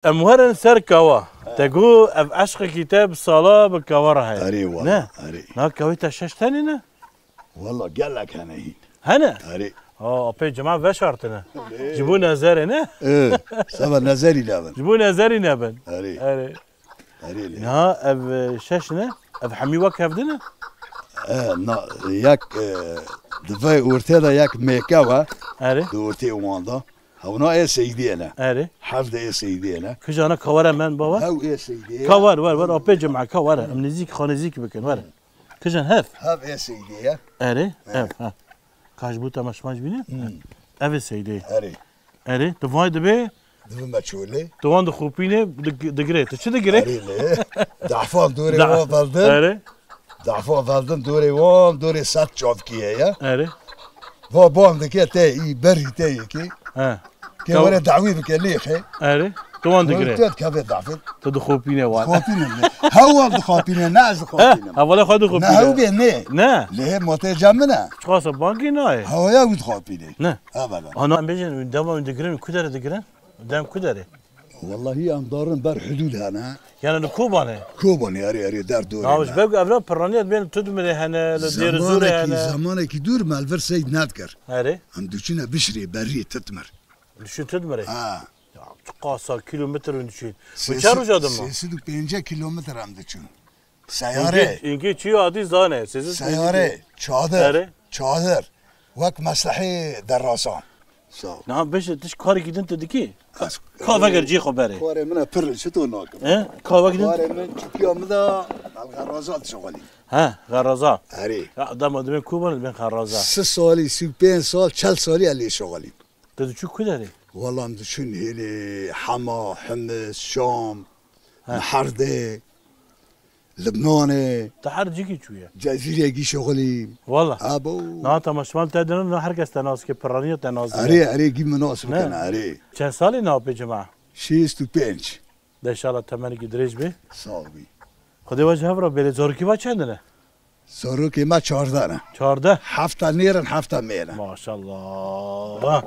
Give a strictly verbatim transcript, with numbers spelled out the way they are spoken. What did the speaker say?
Em werin ser kawa. Te got ev eşqekî te bi sala bi kawa re heye. Erê wala, Ne? erê. Na kawê te şeş tenê ne? Wala gelek hene hîn. Hene? Erê. Aa, apê cema veşartine. Ji bo nezerê ne? Ee, seba nezerî nebin. Ji bo nezerî nebin. Erê. Erê. Erê lê. Niha ev, e, şeş ne? Ev hemî wek hev din e? Ee, na, yek, e, di vê ortê de yek mêke we. Erê. Di ortê wan de. Hewna ê Seydiyê ne. Erê. Hevde ê Seydiyê ne. Kijana ka were men baba? Hew ê Seydiyê. Ka wer, wer, wer, apê cema ka were. Em nêzîk, xwe nêzîk bikin, were. Kijan hev? Hev ê Seydiyê. Erê, He. ev, ha. Ka ji bo temaşevan ji bîne? Hmm. Ev ê Seydiyê. Erê. Erê, tu vay dibe? Dibe me çolê. Tu wan dixopîne, dig-, digire. Tu çi digire? Erê lê. Dahfan dorê Da- wan veldin. Erê. Dahfan veldin dorê wan, dorê sed çavkî heye. Erê. Va ban dike te î berî te yekê. He. Ke Ka- were dawî bike lêxe. Erê. Tu wan digire. Tu dikeve dafet. Tu dixopîne wan. Xopîne ne. Hew wan dixopîne, ne ez He, dixopînim. Hevala xwe Ne dixopîne. hew bê ne. Ne. Lê ma te cem min e. Çiqasa bankî nayê. Hewaya wî dixopîne. Ne. Ha baba. Ana em bêjin, dema wî digirin, ku derê digirin? Dem ku derê? Wallahî em darin ber hudûd hene. Yani li Kobanê? Kobanê, erê, erê, der dorê Navş ne. Beg evra piraniye bên Tudmirê hene, li Dêrizorê Zamanekî, hene. zamanekî dûr me li vir seyd nedikir. Erê. Em diçine bişirê berrî Tutmir. Düşün Tudmirê. Ha. Ya, çiqasa kilometre düşün. Bu çar roja dima? Sê sed û pêncî kilometre em diçin. Seyare. Înke, înke çi adî zane? Sê sed û pêncî Seyare, çadir. Erê. Çadir. Wek meslehê derrasan. Sağ ol. Niha beşe tiş karekî din tu dikî? Ez Ka veger cî xwe berê. Karê min e pir, çi to nakim? He? Ka vek din? Karê min çupiya min de, el xeraza dişixulî. He, xeraza. Erê. Ya, dema dibên Kobanê dibên xeraza. Si salî, si û pênc sal, çel salî ez lê şixulîm. Tu diçû ku derê? Wala em diçûn hêlê Hema, Himis, Şam, He. Miherdê, Libnanê. Te her cîkî çûye. Cezîrê gî şixulî. Wala. Abo. Na temaşevan te dinin, na her kes te nas ke, piraniye te nas dike. Erê, erê, gî min nas Ne? bikene, erê. Çend salî ne apê cema? Şêst û pênc. De inşallah temenekî dirêj bê. Sağ ol bî. Xwedê we ji hev re bêrê, zarokî we çend ne? Zarokê me çardeh ne. Çardeh? Hefta nêr in, hefta mêr in. Maşallah.